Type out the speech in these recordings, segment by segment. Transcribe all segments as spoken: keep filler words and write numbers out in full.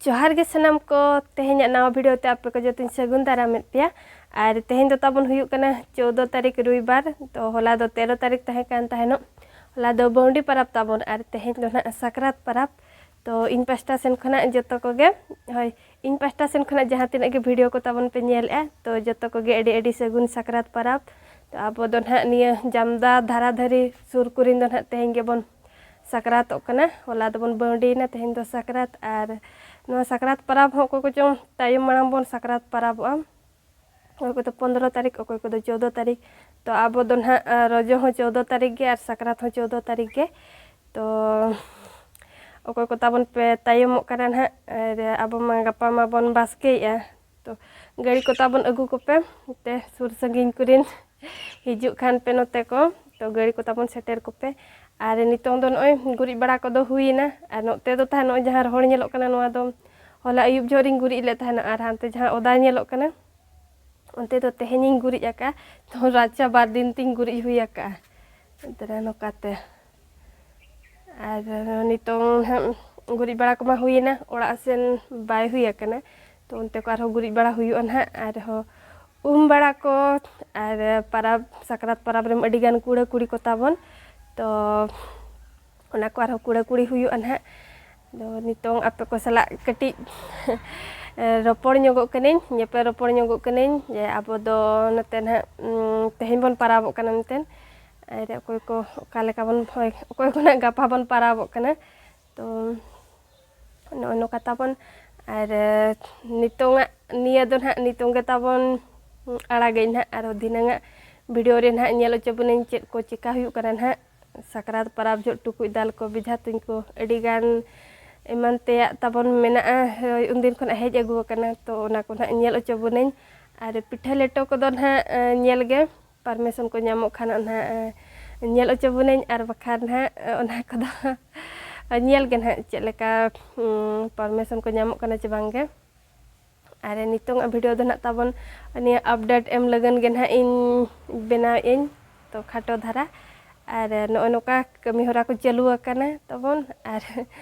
ᱡᱚᱦᱟᱨ ᱜᱮ ᱥᱟᱱᱟᱢ ᱠᱚ, ᱛᱮᱦᱮᱧᱟᱜ ᱱᱟᱣᱟ video ᱛᱮ ᱟᱯᱮ ᱠᱚ ᱡᱚᱛᱚᱧ ᱥᱟᱹᱜᱩᱱ ᱫᱟᱨᱟᱢᱮᱫ ᱯᱮᱭᱟ᱾ ᱟᱨ ᱛᱮᱦᱮᱧ ᱫᱚ ᱛᱟᱵᱚᱱ ᱦᱩᱭᱩᱜ ᱠᱟᱱᱟ ᱪᱳᱫᱽᱫᱚ ᱛᱟᱹᱨᱤᱠᱷ ᱨᱚᱵᱤᱵᱟᱨ, ᱛᱚ ᱦᱚᱞᱟ ᱫᱚ ᱛᱮᱨᱚ ᱛᱟᱹᱨᱤᱠᱷ ᱛᱟᱦᱮᱸ ᱠᱟᱱ ᱛᱟᱦᱮᱱᱚᱜ᱾ ᱦᱚᱞᱟ ᱫᱚ ᱵᱟᱹᱣᱰᱤ ᱯᱟᱨᱟᱵᱽ ᱛᱟᱵᱚᱱ ᱟᱨ ᱛᱮᱦᱮᱧ ᱫᱚ ᱱᱟᱦᱟᱜ ᱥᱟᱠᱨᱟᱛ ᱯᱟᱨᱟᱵᱽ᱾ ᱛᱚ ᱤᱧ ᱯᱟᱦᱴᱟ ᱥᱮᱱ ᱠᱷᱚᱱᱟᱜ ᱡᱚᱛᱚ ᱠᱚᱜᱮ, ᱦᱳᱭ, ᱤᱧ ᱯᱟᱦᱴᱟ ᱥᱮᱱ ᱠᱷᱚᱱᱟᱜ ᱡᱟᱦᱟᱸ ᱛᱤᱱᱟᱹᱜ ᱜᱮ video ᱠᱚ ᱛᱟᱵᱚᱱ ᱯᱮ ᱧᱮᱞᱮᱫᱼᱟ, ᱛᱚ ᱡᱚᱛᱚ ᱠᱚᱜᱮ ᱟᱹᱰᱤ ᱟᱹᱰᱤ ᱥᱟᱹᱜᱩᱱ ᱥᱟᱠᱨᱟᱛ ᱯᱟᱨᱟᱵᱽ᱾ ᱛᱚ ᱟᱵᱚ ᱫᱚ ᱱᱟᱦᱟᱜ ᱱᱤᱭᱟᱹ ᱡᱟᱢᱫᱟ ᱫᱷᱟᱨᱟ ᱫᱷᱟᱹᱨᱤ ᱥᱩᱨ ᱠᱚᱨᱮᱱ ᱫᱚ ᱱᱟᱦᱟᱜ ᱛᱮᱦᱮᱧ ᱜᱮᱵᱚᱱ ᱥᱟᱠᱨᱟᱛᱚᱜ ᱠᱟᱱᱟ᱾ ᱦᱚᱞᱟ ᱫᱚᱵᱚᱱ ᱵᱟᱹᱣᱰᱤᱭᱮᱱᱟ, ᱛᱮᱦᱮᱧ ᱫᱚ ᱥᱟᱠᱨᱟᱛ᱾ ᱟᱨ ᱱᱚᱣᱟ ᱥᱟᱠᱨᱟᱛ ᱯᱟᱨᱟᱵᱽ ᱦᱚᱸ ᱚᱠᱚᱭ ᱠᱚᱪᱚᱝ ᱛᱟᱭᱚᱢ ᱢᱟᱲᱟᱝ ᱵᱚᱱ ᱥᱟᱠᱨᱟᱛ ᱯᱟᱨᱟᱵᱚᱜᱼᱟ᱾ ᱚᱠᱚᱭ ᱠᱚᱫᱚ ᱯᱚᱱᱫᱽᱨᱚ ᱛᱟᱹᱨᱤᱠᱷ, ᱚᱠᱚᱭ ᱠᱚᱫᱚ ᱪᱳᱫᱽᱫᱚ ᱛᱟᱹᱨᱤᱠᱷ᱾ ᱛᱚ ᱟᱵᱚ ᱫᱚ ᱱᱟᱦᱟᱜ, ᱟᱸ, ᱨᱚᱡᱚ ᱦᱚᱸ ᱪᱳᱫᱽᱫᱚ ᱛᱟᱹᱨᱤᱠᱷ ᱜᱮ ᱟᱨ ᱥᱟᱠᱨᱟᱛ ᱦᱚᱸ ᱪᱳᱫᱽᱫᱚ ᱛᱟᱹᱨᱤᱠᱷ ᱜᱮ᱾ ᱛᱚ ᱚᱠᱚᱭ ᱠᱚ ᱛᱟᱵᱚᱱ ᱯᱮ ᱛᱟᱭᱚᱢᱚᱜ ᱠᱟᱱᱟ ᱱᱟᱦᱟᱜ, ᱟᱨ ᱟᱵᱚ ᱢᱟ ᱜᱟᱯᱟ ᱢᱟᱵᱚᱱ ᱵᱟᱥᱠᱮᱭᱮᱜᱼᱟ᱾ ᱛᱚ ᱜᱟᱹᱲᱤ ᱠᱚ ᱛᱟᱵᱚᱱ ᱟᱹᱜᱩ ᱠᱚᱯᱮ, ᱛᱮ ᱥᱩᱨ ᱥᱟᱺᱜᱤᱧ ᱠᱚᱨᱮᱱ ᱦᱤᱡᱩᱜ ᱠᱷᱟᱱ ᱯᱮ ᱱᱚᱛᱮ ᱠᱚ, ᱛᱚ ᱜᱟᱹᱲᱤ ᱠᱚ ᱛᱟᱵᱚᱱ ᱥᱮᱴᱮᱨ ᱠᱚᱯᱮ᱾ ᱟᱨ ᱱᱤᱛᱚᱝ ᱫᱚ ᱱᱚᱜᱼᱚᱭ ᱜᱩᱨᱤᱡ ᱵᱟᱲᱟ ᱠᱚᱫᱚ ᱦᱩᱭᱮᱱᱟ᱾ ᱟᱨ ᱱᱚᱛᱮ ᱫᱚ ᱛᱟᱦᱮᱸ ᱱᱚᱜᱼᱚᱭ ᱡᱟᱦᱟᱸ ᱨᱚᱦᱚᱲ ᱧᱮᱞᱚᱜ ᱠᱟᱱᱟ, ᱱᱚᱣᱟ ᱫᱚ ᱦᱚᱞᱟ ᱟᱹᱭᱩᱵ ᱡᱚᱦᱚᱜ ᱨᱤᱧ ᱜᱩᱨᱤᱡ ᱞᱮᱫ ᱛᱟᱦᱮᱱᱟ᱾ ᱟᱨ ᱦᱟᱱᱛᱮ ᱡᱟᱦᱟᱸ ᱚᱫᱟ ᱧᱮᱞᱚᱜ ᱠᱟᱱᱟ, ᱚᱱᱛᱮ ᱫᱚ ᱛᱮᱦᱮᱧᱤᱧ ᱜᱩᱨᱤᱡ ᱟᱠᱟᱫᱼᱟ᱾ ᱛᱚ ᱨᱟᱪᱟ ᱵᱟᱨ ᱫᱤᱱ ᱛᱤᱧ ᱜᱩᱨᱤᱡ ᱦᱩᱭ ᱟᱠᱟᱫᱼᱟ᱾ ᱚᱱᱛᱮ ᱨᱮ ᱱᱚᱝᱠᱟᱛᱮ᱾ ᱟᱨ ᱱᱤᱛᱚᱝ ᱦᱟᱸᱜ ᱜᱩᱨᱤᱡ ᱵᱟᱲᱟ ᱠᱚᱢᱟ ᱦᱩᱭᱮᱱᱟ, ᱚᱲᱟᱜ ᱥᱮᱱ ᱵᱟᱭ ᱦᱩᱭ ᱟᱠᱟᱱᱟ᱾ ᱛᱚ ᱚᱱᱛᱮ ᱠᱚ ᱟᱨᱦᱚᱸ ᱜᱩᱨᱤᱡ ᱵᱟᱲᱟ ᱦᱩᱭᱩᱜᱼᱟ ᱱᱟᱦᱟᱜ, ᱟᱨᱦᱚᱸ ᱩᱢ ᱵᱟᱲᱟ ᱠᱚ᱾ ᱟᱨ ᱯᱟᱨᱟᱵᱽ, ᱥᱟᱠᱨᱟᱛ ᱯᱟᱨᱟᱵᱽ ᱨᱮᱢᱟ ᱟᱹᱰᱤ ᱜᱟᱱ ᱠᱩᱲᱟᱹ ᱠᱩᱲᱤ ᱠᱚ ᱛᱟᱵᱚᱱ, ᱛᱚ ᱚᱱᱟ ᱠᱚ ᱟᱨᱦᱚᱸ ᱠᱩᱲᱟᱹ ᱠᱩᱲᱤ ᱦᱩᱭᱩᱜᱼᱟ ᱱᱟᱦᱟᱜ᱾ ᱟᱫᱚ ᱱᱤᱛᱚᱝ ᱟᱯᱮ ᱠᱚ ᱥᱟᱞᱟᱜ ᱠᱟᱹᱴᱤᱡ ᱨᱚᱯᱚᱲ ᱧᱚᱜᱚᱜ ᱠᱟᱹᱱᱟᱹᱧ, ᱧᱮᱯᱮᱞ ᱨᱚᱯᱚᱲ ᱧᱚᱜᱚᱜ ᱠᱟᱹᱱᱟᱹᱧ ᱡᱮ ᱟᱵᱚ ᱫᱚ ᱱᱚᱛᱮ ᱱᱟᱦᱟᱜ, ᱩᱸ, ᱛᱮᱦᱮᱧ ᱵᱚᱱ ᱯᱟᱨᱟᱵᱚᱜ ᱠᱟᱱᱟ ᱢᱮᱱᱛᱮ᱾ ᱟᱨ ᱚᱠᱚᱭ ᱠᱚ ᱚᱠᱟ ᱞᱮᱠᱟ ᱵᱚᱱ, ᱦᱳᱭ, ᱚᱠᱚᱭ ᱠᱚ ᱱᱟᱦᱟᱜ ᱜᱟᱯᱟ ᱵᱚᱱ ᱯᱟᱨᱟᱵᱚᱜ ᱠᱟᱱᱟ᱾ ᱛᱚ ᱱᱚᱜᱼᱚᱭ ᱱᱚᱝᱠᱟ ᱛᱟᱵᱚᱱ᱾ ᱟᱨ ᱱᱤᱛᱚᱝᱟᱜ ᱱᱤᱭᱟᱹ ᱫᱚ ᱱᱟᱦᱟᱜ ᱱᱤᱛᱚᱝ ᱜᱮ ᱛᱟᱵᱚᱱ ᱟᱲᱟᱜᱟᱹᱧ ᱱᱟᱦᱟᱜ᱾ ᱟᱨᱦᱚᱸ ᱫᱷᱤᱱᱟᱹᱝᱟᱜ video ᱨᱮ ᱱᱟᱦᱟᱜ ᱧᱮᱞ ᱦᱚᱪᱚ ᱵᱚᱱᱟᱹᱧ ᱪᱮᱫ ᱠᱚ ᱪᱮᱠᱟ ᱦᱩᱭᱩᱜ ᱠᱟᱱᱟ ᱱᱟᱦᱟᱜ᱾ ᱥᱟᱠᱨᱟᱛ ᱯᱟᱨᱟᱵᱽ ᱡᱚᱦᱚᱜ ᱴᱩᱠᱩᱡ ᱫᱟᱞ ᱠᱚ, ᱵᱮᱡᱷᱟ ᱛᱩᱧ ᱠᱚ, ᱟᱹᱰᱤ ᱜᱟᱱ ᱮᱢᱟᱱ ᱛᱮᱭᱟᱜ ᱛᱟᱵᱚᱱ ᱢᱮᱱᱟᱜᱼᱟ, ᱦᱳᱭ, ᱩᱱᱫᱤᱱ ᱠᱷᱚᱱᱟᱜ ᱦᱮᱡ ᱟᱹᱜᱩ ᱟᱠᱟᱱᱟ᱾ ᱛᱚ ᱚᱱᱟ ᱠᱚ ᱱᱟᱦᱟᱜ ᱧᱮᱞ ᱦᱚᱪᱚ ᱵᱚᱱᱟᱹᱧ᱾ ᱟᱨ ᱯᱤᱴᱷᱟᱹ ᱞᱮᱴᱚ ᱠᱚᱫᱚ ᱱᱟᱦᱟᱜ, ᱮᱸ, ᱧᱮᱞ ᱜᱮ, permission ᱠᱚ ᱧᱟᱢᱚᱜ ᱠᱷᱟᱱ ᱱᱟᱦᱟᱜ, ᱮᱸ, ᱧᱮᱞ ᱦᱚᱪᱚ ᱵᱚᱱᱟᱹᱧ᱾ ᱟᱨ ᱵᱟᱠᱷᱟᱱ ᱱᱟᱦᱟᱜ, ᱮᱸ, ᱚᱱᱟ ᱠᱚᱫᱚ ᱧᱮᱞ ᱜᱮ ᱱᱟᱦᱟᱜ ᱪᱮᱫ ᱞᱮᱠᱟ, ᱩᱸ, permission ᱠᱚ ᱧᱟᱢᱚᱜ ᱠᱟᱱᱟ ᱪᱮ ᱵᱟᱝ ᱜᱮ᱾ ᱟᱨ ᱱᱤᱛᱚᱝᱟᱜ video ᱫᱚ ᱱᱟᱦᱟᱜ ᱛᱟᱵᱚᱱ ᱱᱤᱭᱟᱹ update ᱮᱢ ᱞᱟᱹᱜᱤᱫ ᱜᱮ ᱱᱟᱦᱟᱜ ᱤᱧ ᱵᱮᱱᱟᱣᱮᱫ ᱟᱹᱧ, ᱛᱚ ᱠᱷᱟᱴᱚ ᱫᱷᱟᱨᱟ᱾ ᱟᱨ ᱱᱚᱜᱼᱚᱭ ᱱᱚᱝᱠᱟ ᱠᱟᱹᱢᱤ ᱦᱚᱨᱟ ᱠᱚ ᱪᱟᱹᱞᱩ ᱟᱠᱟᱱᱟ ᱛᱟᱵᱚᱱ᱾ ᱟᱨ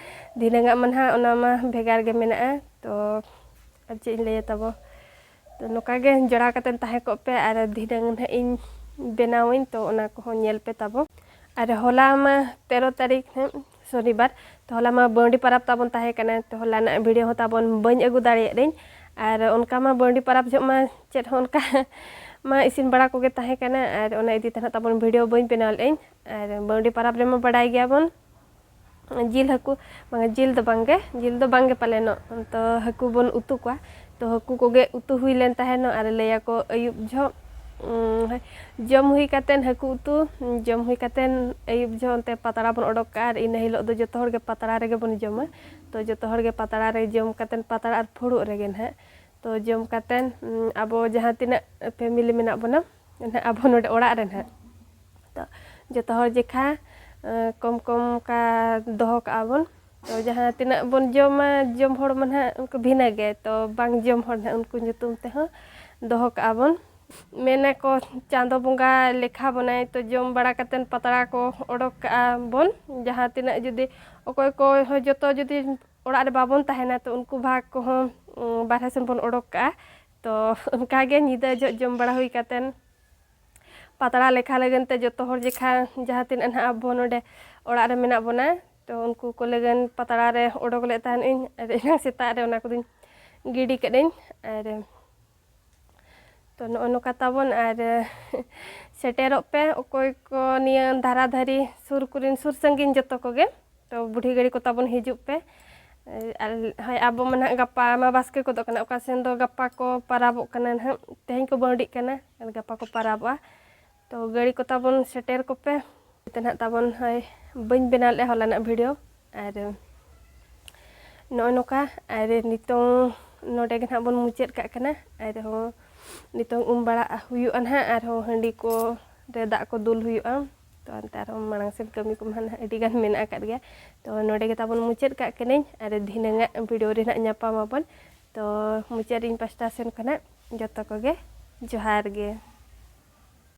ᱫᱷᱤᱱᱟᱹᱝᱟᱜ ᱢᱟ ᱱᱟᱦᱟᱜ ᱚᱱᱟ ᱢᱟ ᱵᱷᱮᱜᱟᱨ ᱜᱮ ᱢᱮᱱᱟᱜᱼᱟ᱾ ᱛᱚ ᱟᱨ ᱪᱮᱫ ᱤᱧ ᱞᱟᱹᱭᱟ ᱛᱟᱵᱚ, ᱛᱚ ᱱᱚᱝᱠᱟ ᱜᱮ ᱡᱚᱲᱟᱣ ᱠᱟᱛᱮᱫ ᱛᱟᱦᱮᱸ ᱠᱚᱜ ᱯᱮ᱾ ᱟᱨ ᱫᱷᱤᱱᱟᱹᱝ ᱱᱟᱦᱟᱜ ᱤᱧ ᱵᱮᱱᱟᱣᱟᱹᱧ, ᱛᱚ ᱚᱱᱟ ᱠᱚᱦᱚᱸ ᱧᱮᱞ ᱯᱮ ᱛᱟᱵᱚ᱾ ᱟᱨ ᱦᱚᱞᱟ ᱢᱟ ᱛᱮᱨᱚ ᱛᱟᱹᱨᱤᱠᱷ ᱱᱟᱦᱟᱜ ᱥᱚᱱᱤᱵᱟᱨ, ᱛᱚ ᱦᱚᱞᱟ ᱢᱟ ᱵᱟᱹᱣᱰᱤ ᱯᱟᱨᱟᱵᱽ ᱛᱟᱵᱚᱱ ᱛᱟᱦᱮᱸ ᱠᱟᱱᱟ, ᱛᱚ ᱦᱚᱞᱟᱱᱟᱜ ᱵᱷᱤᱰᱤᱭᱳ ᱦᱚᱸ ᱛᱟᱵᱚᱱ ᱵᱟᱹᱧ ᱟᱹᱜᱩ ᱫᱟᱲᱮᱭᱟᱫᱟᱹᱧ᱾ ᱟᱨ ᱚᱱᱠᱟ ᱢᱟ ᱵᱟᱹᱣᱰᱤ ᱯᱟᱨᱟᱵᱽ ᱡᱚᱦᱚᱜ ᱢᱟ ᱪᱮᱫ ᱦᱚᱸ ᱚᱱᱠᱟ ᱢᱟ ᱤᱥᱤᱱ ᱵᱟᱲᱟ ᱠᱚᱜᱮ ᱛᱟᱦᱮᱸ ᱠᱟᱱᱟ, ᱟᱨ ᱚᱱᱟ ᱤᱫᱤ ᱛᱮ ᱱᱟᱦᱟᱜ ᱛᱟᱵᱚᱱ ᱵᱷᱤᱰᱤᱭᱳ ᱵᱟᱹᱧ ᱵᱮᱱᱟᱣ ᱞᱮᱫᱟᱹᱧ᱾ ᱟᱨ ᱵᱟᱹᱣᱰᱤ ᱯᱟᱨᱟᱵᱽ ᱨᱮᱢᱟ ᱵᱟᱲᱟᱭ ᱜᱮᱭᱟᱵᱚᱱ, ᱡᱤᱞ ᱦᱟᱹᱠᱩ, ᱵᱟᱝᱟ, ᱡᱤᱞ ᱫᱚ ᱵᱟᱝᱜᱮ, ᱡᱤᱞ ᱫᱚ ᱵᱟᱝᱜᱮ ᱯᱟᱞᱮᱱᱚᱜ, ᱛᱚ ᱦᱟᱹᱠᱩ ᱵᱚᱱ ᱩᱛᱩ ᱠᱚᱣᱟ᱾ ᱛᱚ ᱦᱟᱹᱠᱩ ᱠᱚᱜᱮ ᱩᱛᱩ ᱦᱩᱭ ᱞᱮᱱ ᱛᱟᱦᱮᱱᱚᱜ, ᱟᱨ ᱞᱟᱹᱭᱟᱠᱚ ᱟᱹᱭᱩᱵ ᱡᱚᱦᱚᱜ, ᱩᱸ, ᱡᱚᱢ ᱦᱩᱭ ᱠᱟᱛᱮᱱ, ᱦᱟᱹᱠᱩ ᱩᱛᱩ ᱡᱚᱢ ᱦᱩᱭ ᱠᱟᱛᱮᱱ ᱟᱹᱭᱩᱵ ᱡᱚᱦᱚᱜ ᱚᱱᱛᱮ ᱯᱟᱛᱲᱟ ᱵᱚᱱ ᱚᱰᱚᱠ ᱠᱟᱜᱼᱟ, ᱟᱨ ᱤᱱᱟᱹ ᱦᱤᱞᱳᱜ ᱫᱚ ᱡᱚᱛᱚ ᱦᱚᱲᱜᱮ ᱯᱟᱛᱲᱟ ᱨᱮᱜᱮ ᱵᱚᱱ ᱡᱚᱢᱟ᱾ ᱛᱚ ᱡᱚᱛᱚ ᱦᱚᱲᱜᱮ ᱯᱟᱛᱲᱟ ᱨᱮ ᱡᱚᱢ ᱠᱟᱛᱮᱱ, ᱯᱟᱛᱲᱟ ᱟᱨ ᱯᱷᱩᱲᱩᱜ ᱨᱮᱜᱮ ᱱᱟᱦᱟᱜ, ᱛᱚ ᱡᱚᱢ ᱠᱟᱛᱮᱱ, ᱩᱸ, ᱟᱵᱚ ᱡᱟᱦᱟᱸ ᱛᱤᱱᱟᱹᱜ ᱯᱷᱮᱢᱤᱞᱤ ᱢᱮᱱᱟᱜ ᱵᱚᱱᱟ ᱱᱟᱦᱟᱜ ᱟᱵᱚ ᱱᱚᱰᱮ ᱚᱲᱟᱜ ᱨᱮ ᱱᱟᱦᱟᱜ, ᱛᱚ ᱡᱚᱛᱚ ᱦᱚᱲ ᱡᱮᱠᱷᱟ, ᱮᱸ, ᱠᱚᱢ ᱠᱚᱢ ᱚᱱᱠᱟ ᱫᱚᱦᱚ ᱠᱟᱜᱼᱟ ᱵᱚᱱ᱾ ᱛᱚ ᱡᱟᱦᱟᱸ ᱛᱤᱱᱟᱹᱜ ᱵᱚᱱ ᱡᱚᱢᱟ, ᱡᱚᱢ ᱦᱚᱲ ᱢᱟ ᱱᱟᱦᱟᱜ ᱩᱱᱠᱩ ᱵᱷᱤᱱᱟᱹ ᱜᱮ, ᱛᱚ ᱵᱟᱝ ᱡᱚᱢ ᱦᱚᱲ ᱱᱟᱦᱟᱜ ᱩᱱᱠᱩ ᱧᱩᱛᱩᱢ ᱛᱮᱦᱚᱸ ᱫᱚᱦᱚ ᱠᱟᱜᱼᱟ ᱵᱚᱱ᱾ ᱢᱮᱱᱟᱠᱚ ᱪᱟᱸᱫᱚ ᱵᱚᱸᱜᱟ ᱞᱮᱠᱷᱟ ᱵᱚᱱᱟᱭ, ᱛᱚ ᱡᱚᱢ ᱵᱟᱲᱟ ᱠᱟᱛᱮᱱ ᱯᱟᱛᱲᱟ ᱠᱚ ᱚᱰᱚᱠ ᱠᱟᱜᱼᱟ ᱵᱚᱱ᱾ ᱡᱟᱦᱟᱸ ᱛᱤᱱᱟᱹᱜ ᱡᱩᱫᱤ ᱚᱠᱚᱭ ᱠᱚ ᱦᱚᱸ ᱡᱚᱛᱚ ᱡᱩᱫᱤ ᱚᱲᱟᱜ ᱨᱮ ᱵᱟᱵᱚᱱ ᱛᱟᱦᱮᱱᱟ, ᱛᱚ ᱩᱱᱠᱩ ᱵᱷᱟᱜᱽ ᱠᱚᱦᱚᱸ, ᱩᱸ, ᱵᱟᱨᱦᱮ ᱥᱮᱱ ᱵᱚᱱ ᱚᱰᱚᱠ ᱠᱟᱜᱼᱟ᱾ ᱛᱚ ᱚᱱᱠᱟᱜᱮ ᱧᱤᱫᱟᱹ ᱡᱚᱦᱚᱜ ᱡᱚᱢ ᱵᱟᱲᱟ ᱦᱩᱭ ᱠᱟᱛᱮᱱ ᱯᱟᱛᱲᱟ ᱞᱮᱠᱷᱟ ᱞᱟᱹᱜᱤᱫ ᱛᱮ ᱡᱚᱛᱚ ᱦᱚᱲ ᱡᱮᱠᱷᱟ ᱡᱟᱦᱟᱸ ᱛᱤᱱᱟᱹᱜ ᱱᱟᱦᱟᱜ ᱟᱵᱚ ᱱᱚᱰᱮ ᱚᱲᱟᱜ ᱨᱮ ᱢᱮᱱᱟᱜ ᱵᱚᱱᱟ, ᱛᱚ ᱩᱱᱠᱩ ᱠᱚ ᱞᱟᱹᱜᱤᱫ ᱯᱟᱛᱲᱟ ᱨᱮ ᱚᱰᱚᱠ ᱞᱮᱫ ᱛᱟᱦᱮᱱ ᱤᱧ, ᱟᱨ ᱮᱱᱟᱝ ᱥᱮᱛᱟᱜ ᱨᱮ ᱚᱱᱟ ᱠᱚᱫᱚᱧ ᱜᱤᱰᱤ ᱠᱮᱫᱟᱹᱧ᱾ ᱟᱨ ᱛᱚ ᱱᱚᱜᱼᱚ ᱱᱚᱝᱠᱟ ᱛᱟᱵᱚᱱ, ᱟᱨ ᱥᱮᱴᱮᱨᱚᱜ ᱯᱮ ᱚᱠᱚᱭ ᱠᱚ ᱱᱤᱭᱟᱹ ᱫᱷᱟᱨᱟ ᱫᱷᱟᱨᱤ ᱥᱩᱨ ᱠᱚᱨᱮᱱ, ᱥᱩᱨ ᱥᱟᱺᱜᱤᱧ ᱡᱚᱛᱚ ᱠᱚᱜᱮ᱾ ᱛᱚ ᱵᱩᱰᱷᱤ ᱜᱟᱹᱲᱤ ᱠᱚ ᱛᱟᱵᱚᱱ ᱦᱤᱡᱩᱜ ᱯᱮ᱾ ᱟᱨ ᱦᱳᱭ, ᱟᱵᱚ ᱢᱟ ᱱᱟᱦᱟᱜ ᱜᱟᱯᱟ ᱢᱟ ᱵᱟᱥᱠᱮ ᱜᱚᱫᱚᱜ ᱠᱟᱱᱟ, ᱚᱠᱟ ᱥᱮᱱ ᱫᱚ ᱜᱟᱯᱟ ᱠᱚ ᱯᱟᱨᱟᱵᱚᱜ ᱠᱟᱱᱟ ᱱᱟᱦᱟᱜ, ᱛᱮᱦᱮᱧ ᱠᱚ ᱵᱟᱹᱣᱰᱤᱜ ᱠᱟᱱᱟ, ᱟᱨ ᱜᱟᱯᱟ ᱠᱚ ᱯᱟᱨᱟᱵᱚᱜᱼᱟ᱾ ᱛᱚ ᱜᱟᱹᱲᱤ ᱠᱚ ᱛᱟᱵᱚᱱ ᱥᱮᱴᱮᱨ ᱠᱚᱯᱮ᱾ ᱛᱮ ᱱᱟᱦᱟᱜ ᱛᱟᱵᱚᱱ, ᱦᱳᱭ, ᱵᱟᱹᱧ ᱵᱮᱱᱟᱣ ᱞᱮᱫᱼᱟ ᱦᱚᱞᱟᱱᱟᱜ ᱵᱷᱤᱰᱤᱭᱳ᱾ ᱟᱨ ᱱᱚᱜᱼᱚ ᱱᱚᱝᱠᱟ, ᱟᱨ ᱱᱤᱛᱚᱝ ᱱᱚᱰᱮ ᱜᱮ ᱱᱟᱦᱟᱜ ᱵᱚᱱ ᱢᱩᱪᱟᱹᱫ ᱠᱟᱜ ᱠᱟᱱᱟ᱾ ᱟᱨᱦᱚᱸ ᱱᱤᱛᱚᱝ ᱩᱢ ᱵᱟᱲᱟᱜ ᱦᱩᱭᱩᱜᱼᱟ ᱱᱟᱦᱟᱜ, ᱟᱨᱦᱚᱸ ᱦᱟᱺᱰᱤ ᱠᱚ ᱨᱮ ᱫᱟᱜ ᱠᱚ ᱫᱩᱞ ᱦᱩᱭᱩᱜᱼᱟ᱾ ᱛᱚ ᱚᱱᱛᱮ ᱟᱨᱦᱚᱸ ᱢᱟᱲᱟᱝ ᱥᱮᱫ ᱠᱟᱹᱢᱤ ᱠᱚᱢᱟ ᱱᱟᱦᱟᱜ ᱟᱹᱰᱤ ᱜᱟᱱ ᱢᱮᱱᱟᱜ ᱟᱠᱟᱫ ᱜᱮᱭᱟ᱾ ᱛᱚ ᱱᱚᱰᱮ ᱜᱮ ᱛᱟᱵᱚᱱ ᱢᱩᱪᱟᱹᱫ ᱠᱟᱜ ᱠᱟᱹᱱᱟᱹᱧ, ᱟᱨ ᱫᱷᱤᱱᱟᱹᱝᱟᱜ ᱵᱷᱤᱰᱤᱭᱳ ᱨᱮ ᱱᱟᱦᱟᱜ ᱧᱟᱯᱟᱢ ᱟᱵᱚᱱ᱾ ᱛᱚ ᱢᱩᱪᱟᱹᱫ ᱨᱮ ᱤᱧ ᱯᱟᱥᱴᱟ ᱥᱮᱱ ᱠᱷᱚᱱᱟᱜ ᱡᱚᱛᱚ ᱠᱚᱜᱮ ᱡᱚᱦᱟᱨ ᱜᱮ᱾